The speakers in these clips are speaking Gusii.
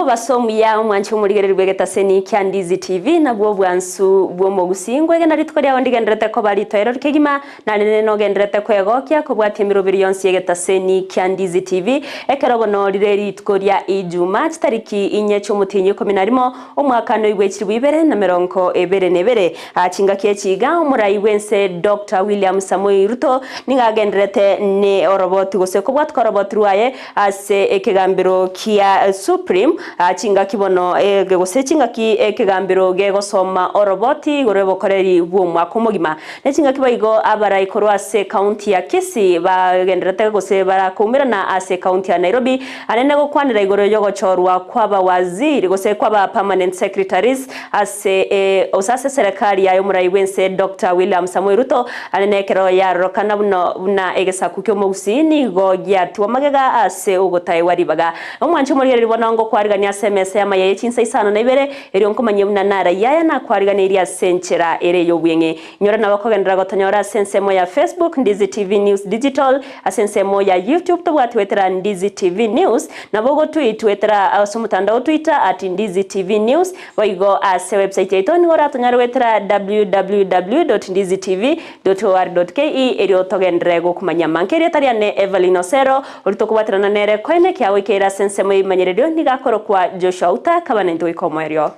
Omobaso omuya omwanche omorigereria bw'egetaseni kia Ndizi TV nabwo obwansu bw'omogusii. Ngwegena rituko riao ndigenderete koba ritoereru kegima, narende nogenderete kwegokia kobwatia emeroberi yonsi y'egetaseni kia Ndizi TV. Ekero bono rire rituko ria Ijuma chitariki inye chi'omotienyi ikomi na rimo, omwaka noigwe chilifu ibere na merongo ebere na ebere. Aa chingaki echi iga omorai bw'ense Doctor William Samoei Ruto nigo agenderete ne oroboti gose kobwatuka oroboti rwaye Ase ekegambero kia Supreme, chingaki bono gose chingaki ekegambero gegosoma oroboti igoro y'obokoreri bw'omwaka omogima. Ne chingaki boigo abarai korwa ase ekaunti ya Kisii bagenderete gose barakoumerana ase ekaunti ya Nairobi anene gokwanera igoro y'ogochorwa kw'abawaziri gose kw'aba permanent secretaries ase gose ase eserekari yaye omorai bw'ense Doctor William Samoei Ruto Ane nekero yarorokana buna buna egesaku ki'omogusii nigo giatigwa magega ase ogotaegwa ribaga. Omwanche omorigereria bono ngokwarigania ase emesa y'amaya ye chinsa isano na ibere, erio nkomanyie buna narayie aya nakwariganeirie ase enchera ere ey'obweng'e. Inyora nabo kogenderera gotonyora ase ensemo ya Facebook, Ndizi TV News Digital, ase ensemo ya YouTube tobwati goetera Ndizi TV News, nabo ogotweet goetera ase omotandao o Twitter at Ndizi TV News, Boigo ase website yaito nigo oratonyare goetera www.ndizitv.or.ke erio togenderere gokumanyia amanke. Erieta riane Evelyn Osero, oria tokobwaterana nere koene kiagoikeire ase ensemo y'ebimanyererio nigo akorokwa Joshua Outa, kaba naintwe goika omoerio.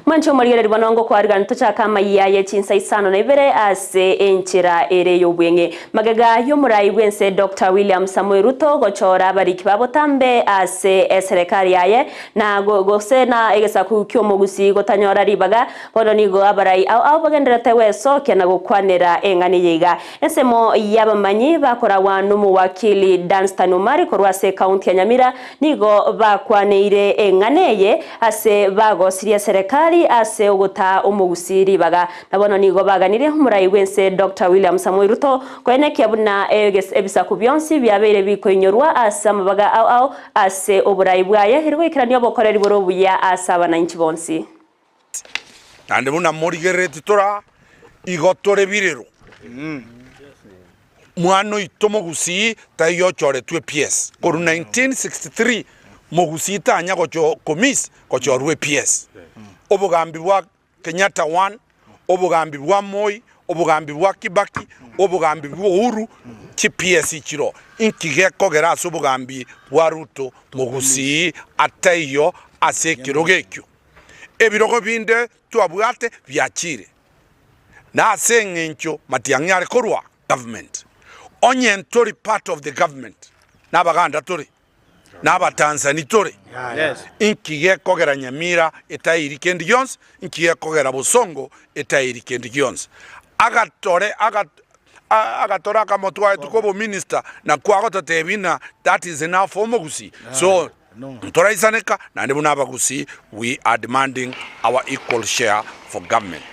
Mwanche omorigereria bono ngokwarigania tochake amayia ye chinsa isano na ibere ase enchera ere y'obweng'e. Magega y'omorai bw'ense Doctor William Samoei Ruto gochora abariki ba botambe ase eserekari yaye na gose na egesaku ki'omogusii gotanyora ribaga, bono nigo abarai ao ao bagendererete gwesokia na gokwanera eng'ana eye iga. Ensemo y'abamanyi bakoragwa n'omowakili Danstan Omari korwa ase ekaunti ya Nyamira Nigo bakwaneire eng'ana eye ase bagosirie eserekari ase ogotaa omogusii ribaga. Na bono nigo baganirie omorai bw'ense Doctor William Samoei Ruto koenekia buna ebisaku bionsi biabeire bikoinyorwa ase amabaga ao ao ase oborai bwaye erio goikerania obokoreri bore obuya ase abanainchi bonsi. Naende buna morigereretie tore aa, igo tore birero. Mwana oito mogusii taiyo ochoretwe PS. Korwa 1963 mogusii tanya gocho komiss gochorwa ePS. Obogambi bwa Kenyatta one, obogambi bwa Moi, obogambi bwa Kibaki, obogambi bwa Uhuru, chi PS chiro. Inki gekogera ase obogambi bwa Ruto mogusii ataiyo ase ekerogo ekio? Ebirogo binde twabwate biachire, na ase eng'encho matiang'i are korwa government. Onye ntori part of the government, na Abaganda tore, na Abatanzania tore, inki gekogera Nyamira etairi kende gionsi, inki gekogera Bosongo etairi kende gionsi? Agatore aga agatore akamotwaetwe kwa obominister, nakwo agototebia ng'a that is enough for omogusii. So Ntoraisaneka naende buna abagusii, we are demanding our equal share for government.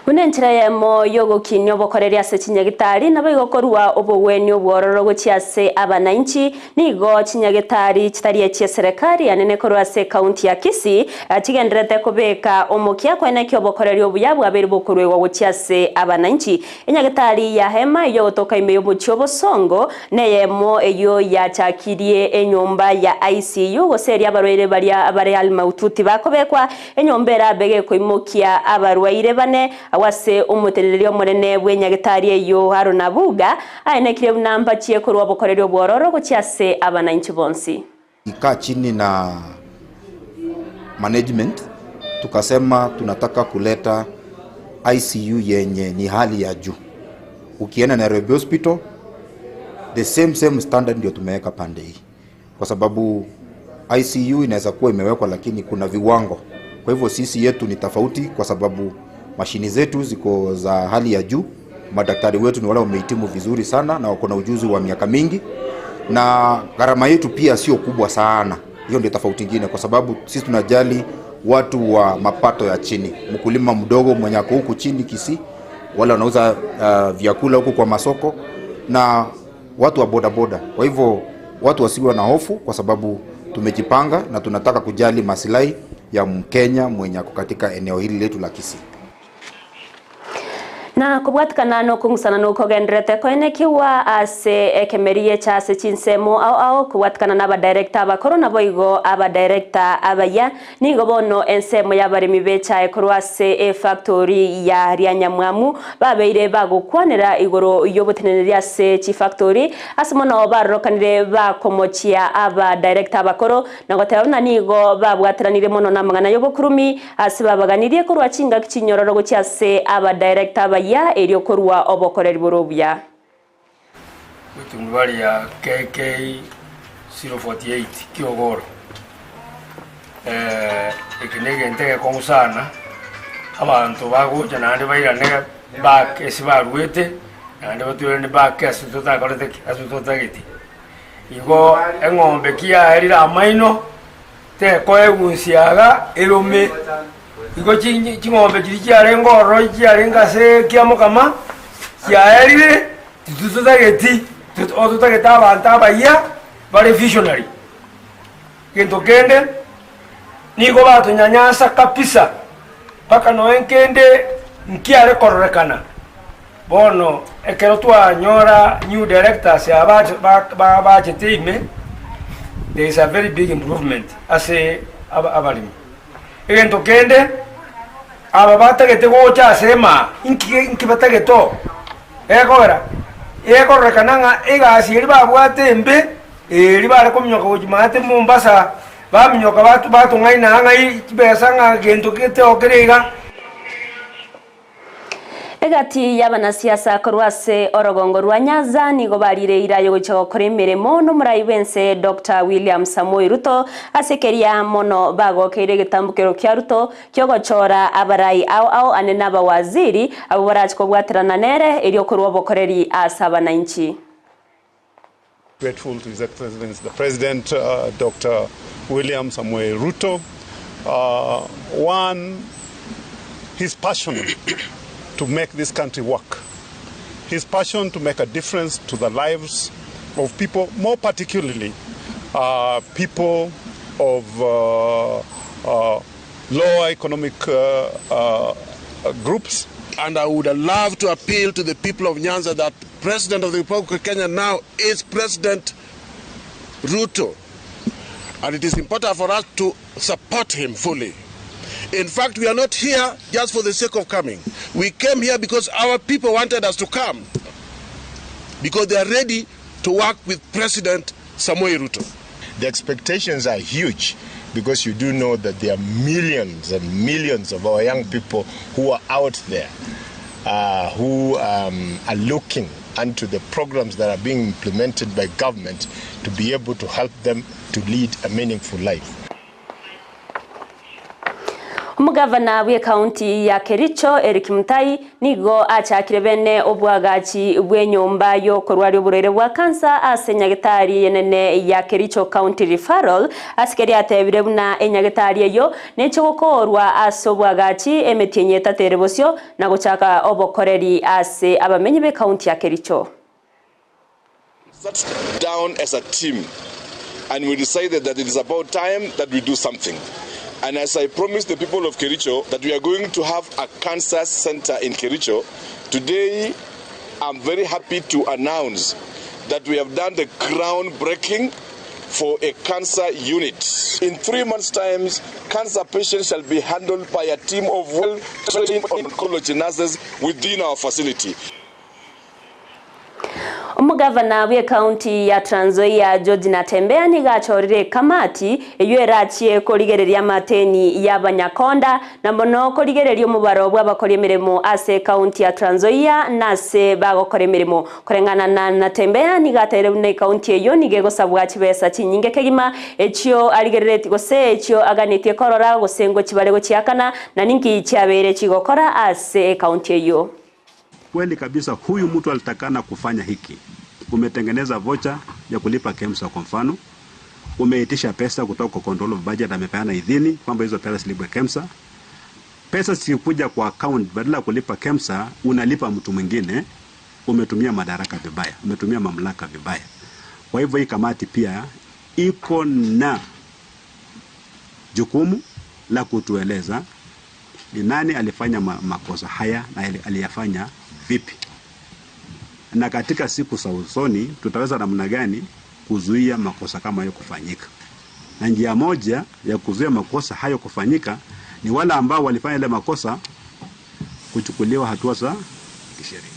Buna enchera eyemo y'ogokinia obokoreri ase chinyagitari, naboigo korua obogwenia obwororo gochia ase abanainchi, nigo chinyagitari chitari echi'eserekari anene korwa ase ekaunti ya Kisii chigendererete kobeka omokia koenekia obokoreri obuya bwabeire bokoruegwa gochia ase abanainchi. Enyagitari ya Hema eyio egotoka ime y'omochie obosongo, Neyemo eyio yachakirie enyomba ya ICU, gose eria abarwaire baria bare al-maututi bakobekwa, enyomba erabe gekoimokia abarwaire bane, agwo ase omoteneneri omonene bw'enyagetari eyio Haruna Abuga, aenekirie buna mbachie korwa obokoreri obwororo gochia ase abanainchi bonsi. Kaa chini na management tukasema tunataka kuleta ICU yenye ni hali ya juu. Ukienda Nairobi Hospital the same same standard ndio tumeweka pande hii, kwa sababu ICU inaweza kuwa imewekwa lakini kuna viwango. Kwa hivyo sisi yetu ni tofauti, kwa sababu mashini zetu ziko za hali ya juu. Madaktari wetu ni wale wamehitimu vizuri sana na wako na ujuzi wa miaka mingi, na gharama yetu pia sio kubwa sana. Hiyo ndio tofauti ingine, kwa sababu sisi tunajali watu wa mapato ya chini, mkulima mdogo mwenye ako huku chini Kisii, wale wanauza uh, vyakula huku kwa masoko na watu wa bodaboda. Kwa hivyo watu wasiwe na hofu, kwa sababu tumejipanga na tunataka kujali masilahi ya Mkenya mwenye ako katika eneo hili letu la Kisii. Na kobwatikana nokong'usana nokogenderete koenekiwa ase ekemeri echa ase chinsemo ao ao kobwatikana na abadirector abakoro naboigo abadirector abaya nigo bono ensemo y'abaremi bechae korwa ase efactory ya Rianyamwamu babeire bagokwanera igoro y'oboteneneri ase chifactory ase mono barorokanire bakomochia abadirector abakoro na goteba buna nigo babwateranire mono na amang'ana y'obokurumi ase babaganirie korwa chingaki chinyororo gochia ase abadirector abaya erio korwa obokoreri bore obuya. Etundubari ya KK 048 Kiogoro. Eh, eke na egento egekong'u sana, abanto bagocha naende bairane back ase barwete, naende batwerane back ase totakorete ki? Ase totageti. Igo eng'ombe ki yaerire amaino, tekoegwa nsiaga erome, igo chi ching'ombe chiria chiarenge ororo chiarenge ase kiamokama, chiaerire, titotageti, ototagete abanto abayia bare visionary. Gento kende, nigo batonyanyasa kabisa, mpaka nonya nkende nkiare kororekana. Bono ekero twanyora new directors aba bachete ime, there is a very big improvement ase abaremi. Egento kende, aba batagete gocha ase emaa, inki inki batagete oo? Gekogera, gekororekana ng'a egasi eria babwate embe, eria bare kominyoka gochia maate Mombasa, baminyoka batong'aina ng'a chibesa ng'a gento gete oo kere iga. Egati y'abanasiasa korwa ase orogongo rwa Nyanza nigo barire eira y'ogochia gokora emeremo n'omorai bw'ense Doctor William Samoei Ruto ase keria mono bagokeire egetambokero kia Ruto ki'ogochora abarai ao ao ane n'abawaziri abwo barache kobwaterana nere erio korwa obokoreri ase abanainchi. Grateful to His Excellency the President uh, Dr. William Samoei Ruto. Uh, one, his passion to make this country work, his passion to make a difference to the lives of people, more particularly uh, people of uh, uh, lower economic uh, uh, groups. And I would love to appeal to the people of Nyanza that President of the Republic of Kenya now is President Ruto. And it is important for us to support him fully. In fact, we are not here just for the sake of coming. We came here because our people wanted us to come. Because they are ready to work with President Samoei Ruto. The expectations are huge because you do know that there are millions and millions of our young people who are out there who are looking unto the programs that are being implemented by government to be able to help them to lead a meaningful life. Omogavana bw'ekaunti ya Kericho Eric Mutai nigo achakire bene obwagachi bw'enyomba y'okorwaria oborwaire bwa kansa ase enyagetari enene ya Kericho County Referral ase keria atebire buna enyagetari eyo neche gokorwa ase obwagachi emetienyi etato bosio na gochaka obokoreri ase abamenyi b'ekaunti ya Kericho. Sat down as a team and we decided that it is about time that we do something. And as I promised the people of Kericho that we are going to have a cancer center in Kericho, today I'm very happy to announce that we have done the groundbreaking for a cancer unit. In 3 months' time, cancer patients shall be handled by a team of well-trained oncology nurses within our facility. Omugavana bw'ekaunti ya Trans Nzoia George Natembeya nigo achorire kamati eyo erachie korigereria amateni y'abanyakonda na mono korigereria omobaro bw'abakora emeremo ase ekaunti ya Trans Nzoia nase bagokora emeremo koreng'ana na Natembeya nigo ateire buna ekaunti eyo nigo egosabwa chibesa chinyinge kegima echio arigerereti gose echio aganetie korora gose ngochibare gochiakana na ninki chiabeire chigokora ase ekaunti eyo. Kweli kabisa huyu mtu alitakana kufanya hiki. Umetengeneza vocha ya kulipa KEMSA kwa mfano, umeitisha pesa kutoka kwa control of budget, amepeana idhini kwamba hizo pesa zilipwe KEMSA. Pesa zikikuja kwa account, badala ya kulipa KEMSA unalipa mtu mwingine. Umetumia madaraka vibaya, umetumia mamlaka vibaya. Kwa hivyo hii kamati pia iko na jukumu la kutueleza ni nani alifanya makosa haya na aliyafanya vipi, na katika siku za usoni tutaweza namna gani kuzuia makosa kama hayo kufanyika. Na njia moja ya kuzuia makosa hayo kufanyika ni wale ambao walifanya ile makosa kuchukuliwa hatua za kisheria.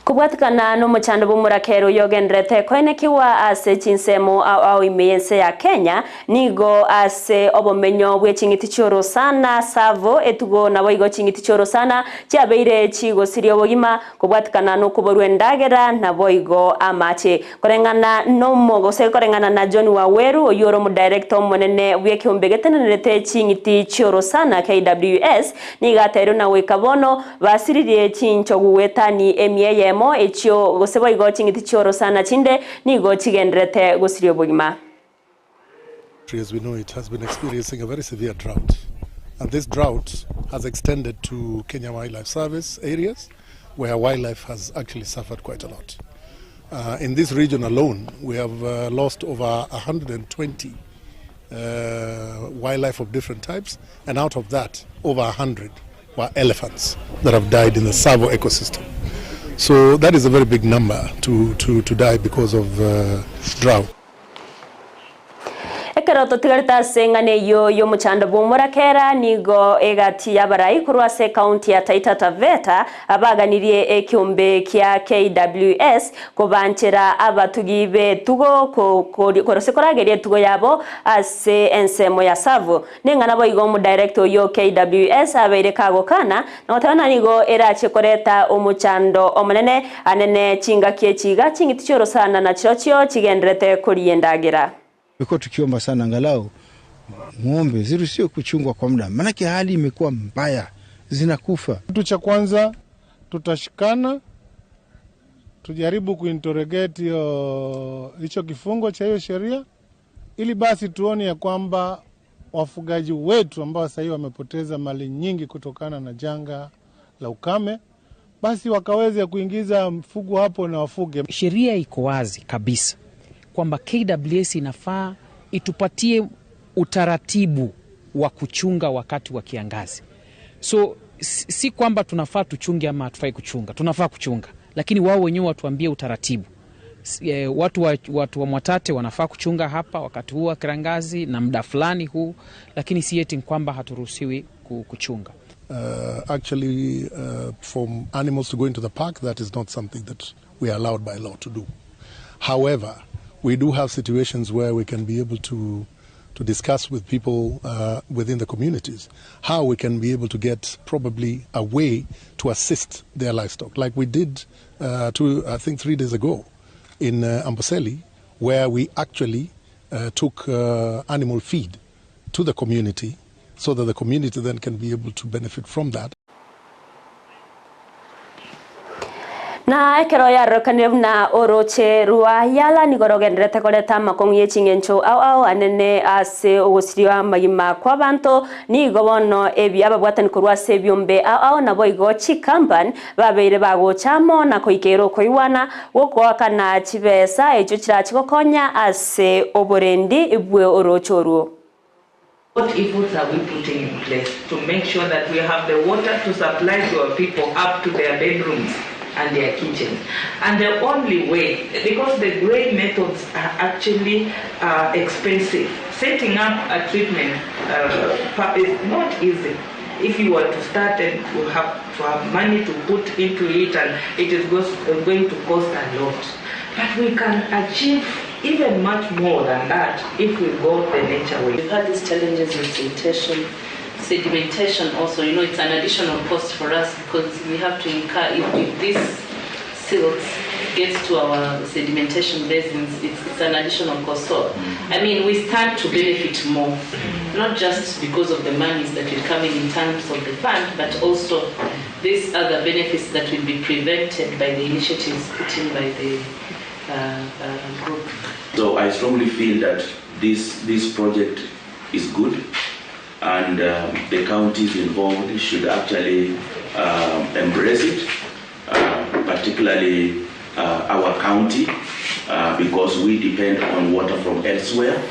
Kobwatikana nomochando bw'omorakero yogenderete koenekiwa ase chinsemo ao ao ime y'ense ya Kenya nigo ase obomenyo bwe ching'iti chiorosana savo etugo nabo igo ching'iti chiorosana chiabeire chigosiria obogima kobwatikana nokoborwa endagera nabo igo amache koreng'ana nomo gose koreng'ana na John Waweru oyo ore omodirector omonene bw'ekeombe getenenerete ching'iti chiorosana KWS nigo ateirwe na goika bono basiririe chinchogu goetani emia eyemo echio gose boigo ching'iti chiorosana chinde nigo chigenderete gosiria obogima. As we know, it has been experiencing a very severe drought. And this drought has extended to Kenya Wildlife Service areas, where wildlife has actually suffered quite a lot. In this region alone, we have lost over 120 wildlife of different types, and out of that, over 100 were elephants that have died in the Tsavo ecosystem. So that is a very big number to die because of drought. Ekero totigarete ase eng'ana eyio y'omochando bw'omorakera nigo egati y'abarai korwa ase ekaunti ya Taita Taveta abaganirie ekiombe kia KWS kobanchera abatugi b'etugo korose korageria etugo yabo ase ensemo ya Tsavo. Neng'ana boigo omodirector oyo KWS abeire kagokana na goteba nigo erache koreta omochando omonene anene chingaki echiga ching'iti chiorosana na chirochio chigenderete koria endagera. Tumekuwa tukiomba sana angalau ng'ombe ziruhusiwe kuchungwa kwa muda, maanake hali imekuwa mbaya, zinakufa. Kitu cha kwanza tutashikana, tujaribu kuinterrogate hiyo hicho kifungo cha hiyo sheria, ili basi tuone ya kwamba wafugaji wetu ambao sasa hivi wamepoteza mali nyingi kutokana na janga la ukame, basi wakaweze kuingiza mfugo hapo na wafuge. Sheria iko wazi kabisa kwamba KWS inafaa itupatie utaratibu wa kuchunga wakati wa kiangazi. So si kwamba tunafaa tuchunge ama hatufai kuchunga, tunafaa kuchunga, lakini wao wenyewe watuambie utaratibu. Watu wa Mwatate wanafaa kuchunga hapa wakati huu wa kiangazi na muda fulani huu, lakini si eti kwamba haturuhusiwi kuchunga. Actually, for animals to go into the park, that is not something that we are allowed by law to do. However, we do have situations where we can be able to discuss with people within the communities how we can be able to get probably a way to assist their livestock, like we did two, I think 3 days ago in Amboseli, where we actually took animal feed to the community so that the community then can be able to benefit from that. Na ekero yarorekanire buna oroche rwa yala nigo rogenderete koreta amakong'u ya ching'encho ao ao anene ase ogosiria amagima kwa abanto nigo bono ebi ababwatani korwa ase ebiombe ao ao nabo igo chikampani babeire bagochamo na koikera okoiwana gokoakana chibesa echio chirachigokonya ase oborendi bwe oroche orwo. What efforts are we putting in place to make sure that we have the water to supply to our people up to their bedrooms and their kitchens? And the only way, because the grey methods are actually expensive, setting up a treatment is not easy. If you were to start and you have to have money to put into it, and it is going to cost a lot. But we can achieve even much more than that if we go the nature way. We've had these challenges with siltation, sedimentation also. It's an additional cost for us because we have to incur, if this silt gets to our sedimentation basins, it's an additional cost. So, we stand to benefit more, not just because of the monies that will come in terms of the fund, but also these other benefits that will be prevented by the initiatives put in by the group. So I strongly feel that this project is good, and the counties involved should actually embrace it, particularly our county, because we depend on water from elsewhere.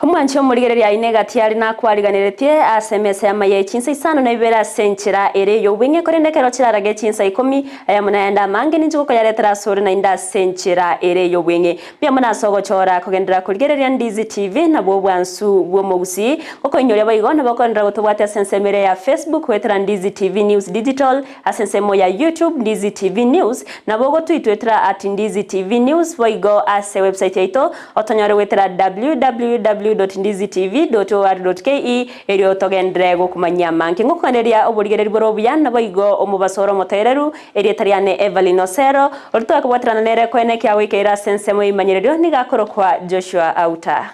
Omwanchi omorigereria aine egati aria nakwariganeretie ase emesa y'amaya ye chinsa isano na ibere ase enchera ere ey'obweng'e, korende ekero chirarage chinsa ikomi, ayamo nayande amange ninche gokoyaretera asore naende ase enchera ere ey'obweng'e. Mbuya mono ase ogochora kogenderera korigereria Ndizi TV nabwo obwansu bw'omogusii. Gokoinyoria boigo nabo okogenderera gotobwatia ase ensemo ere ya Facebook goetera Ndizi TV News Digital, Ase ensemo ya YouTube Ndizi TV News, nabo ogotuitwetera at Ndizi TV News boigo ase website yaito otonyore goetera www.ndizitv.or.ke erio togenderere gokomanyia amange. Ngokoganeria oborigereri bore obuya naboigo omobaso ore omotoereru, erieta riane Evelyn Osero, oria twakobwaterana nere koenekia goika ere ase ensemo y'eimanyererio nigo akorokwa Joshua Auta.